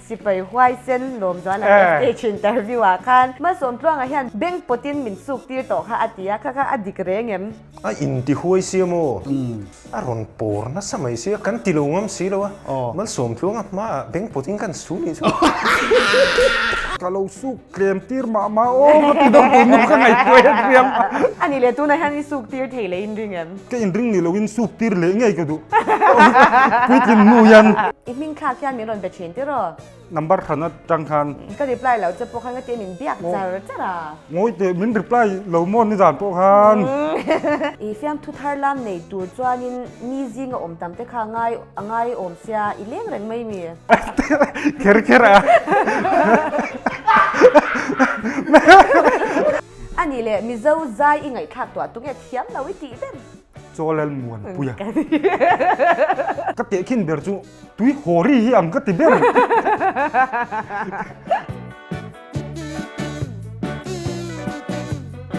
Sipai huaisen lawmzual an la stage interview ah khan Malsawmtluanga hian beng pawtin min suk tir tawh kha a ti a, kha kha a dik reng em? A inti huai sia maw? A rawn pawr nasa mai sia, kan ti lo ngam si lo a, Malsawmtluanga hmaah beng pawtin kan su nih chu. Ka lo suk tlem tir mah mah aw ka ti deuh tun nu ka ngaihtuah hian hriam. A nih leh tunah hian i suk tir thei leh inring em? Ka inring ni loin suk tir leh ngei ka duh. Puitlin hnu hian. I hming thlak hian min rawn be thin tiraw? Number hran atang khan. Ka reply lo che pawh khan ka ti min biak char char a. Ngawi teh min reply lo maw nizan pawh khan. I fiamthu thar lam nei tur chuanin mi zinga awm tam te kha ngai a ngai awm sia i leng reng mai mi. Kher kher a. A nih leh Mizo zai i ngaihthlak tuah tunge thiam lo i tih ber. Chawlel Muanpuia. Ka tehkhin ber chu tui hawri hi ang ka ti ber.